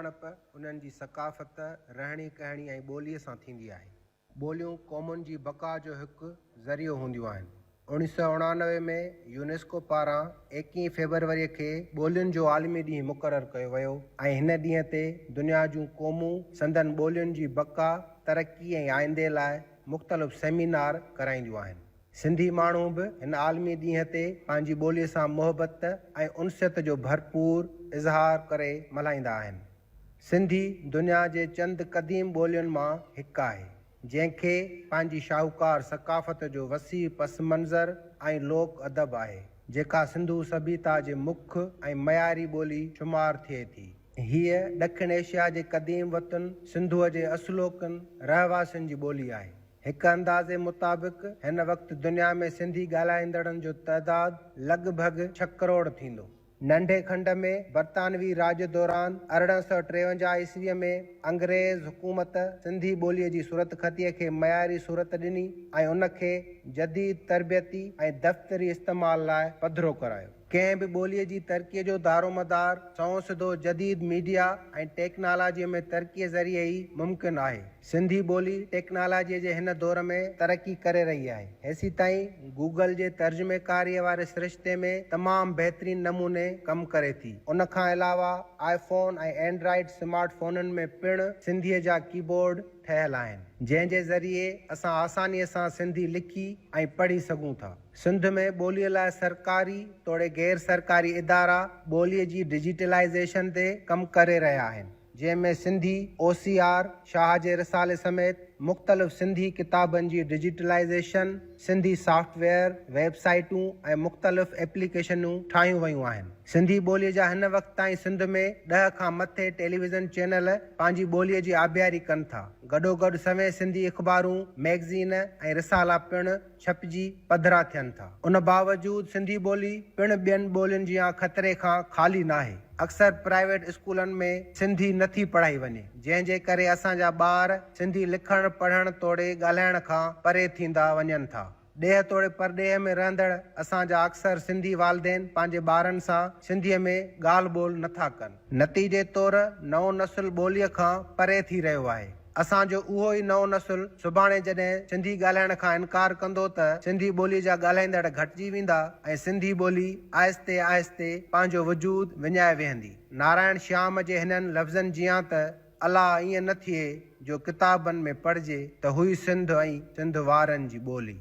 سڃاڻپ انهن جي ثقافت، رهڻي ڪهڻي ۽ ٻوليء سان ٿيندي آهي. ٻوليون قومن جي بقا جو هڪ ذريعو هونديون آهن. 1999 ۾ يونيسڪو پاران ايڪيهين فيبروريء کي ٻولين جو عالمي ڏينهن مقرر ڪيو ويو ۽ هن ڏينهن تي دنيا جون قومون سندن ٻولين جي بقا، ترقي ۽ آئندي لاء مختلف سيمينار ڪرائينديون آهن. سنڌي ماڻهو به هن عالمي ڏينهن تي پنهنجي ٻوليء سان محبت ۽ انسيت جو ڀرپور اظهار ڪري ملهائيندا آهن. سنڌي دنيا جي چند قديم ٻولين مان هڪ آهي، جنهن کي پنهنجي شاهوڪار ثقافت جو وسيع پس منظر ۽ لوڪ ادب آهي، جيڪا سنڌو سڀيتا جي مک ۽ معياري ٻولي شمار ٿئي ٿي. هيء ڏکڻ ايشيا جي قديم وطن سنڌوء جي اصلوڪن رهواسين جي ٻولي آهي. هڪ اندازي مطابق هن وقت دنيا ۾ سنڌي ڳالهائيندڙن جو تعداد لڳ ڀڳ ڇهه ڪروڙ ٿيندو. ننڍي کنڊ ۾ برطانوي راڄ دوران 1853 عيسويء ۾ انگريز حڪومت سنڌي ٻوليء جي صورتخطيء کي معياري صورت ڏني ۽ ان کي جديد تربيتي ۽ دفتري استعمال لاء پڌرو ڪرايو. ڪنهن به ٻوليء جي ترقيء جو دارومدار سنئون سڌو جديد ميڊيا ۽ ٽيڪنالاجيء ۾ ترقيء ذريعي ئي ممڪن آهي. سنڌي ٻولي ٽيڪنالاجيء جي هن دور ۾ ترقي ڪري رهي آهي. هيسيتائين گوگل جي ترجميڪاريء واري سرشتي ۾ تمام بهترين نموني ڪم ڪري ٿي. ان کان علاوه آء فون ۽ اينڊرائيڊ سمارٽ فونن ۾ پڻ سنڌيء جا ڪيبورڊ ٺهيل آهن، جنهن جي ذريعي اسان آسانيء سان سنڌي لکي ۽ پڙهي سگهون ٿا. سنڌ ۾ ٻوليء لاء سرڪاري توڙي غير سرڪاري ادارا ٻوليء جي ڊجيٽلائيزيشن تي ڪم ڪري رهيا آهن. جنهن ۾ Sindhi O C R, Shah جي رسالي سميت مختلف سنڌي ڪتابن جي digitalization, Sindhi software, web سائيٽون ۽ مختلف ايپليڪيشنون ٺاهيون ويون آهن. سنڌي ٻوليء جا هن وقت تائين سنڌ ۾ ڏهه کان مٿي ٽيليويزن چينل پنهنجي ٻوليء جي آبياري ڪن ٿا. گڏوگڏ سوين سنڌي اخبارون، مئگزين ۽ رسالا پڻ ڇپجي پڌرا ٿين ٿا. ان باوجود سنڌي ٻولي پڻ ٻين ٻولين جيان خطري کان خالي ناهي. اڪثر پرائيويٽ اسڪولن ۾ سنڌي نه ٿي پڙهائي وڃي، جنهن جي ڪري اسان جا ٻار سنڌي لکڻ پڙهڻ توڙي ڳالهائڻ کان پري ٿيندا وڃن ٿا. ڏيهه توڙي پرڏيهه ۾ رهندڙ اسان جا اڪثر سنڌي والدين پنهنجي ٻارن سان سنڌيء ۾ ڳالهه ٻولهه نه ٿا ڪن. نتيجي طور نئون نسل ٻوليء کان پري ٿي رهيو آهي. اسان جو اهو ئي نئون نسل سڀاڻي جڏهن سنڌي ڳالهائڻ کان انڪار ڪندو ته سنڌي ٻولي جا ڳالهائيندڙ گهٽجي ويندا ۽ سنڌي ٻولي آهستي آهستي پنهنجو وجود وڃائي ويهندي. نارائڻ شيام جي هنن لفظن جيان ته الا ائين نه ٿئي جو ڪتابن ۾ پڙهجي ته هئي سنڌ ۽ سنڌ وارن جي ٻولي.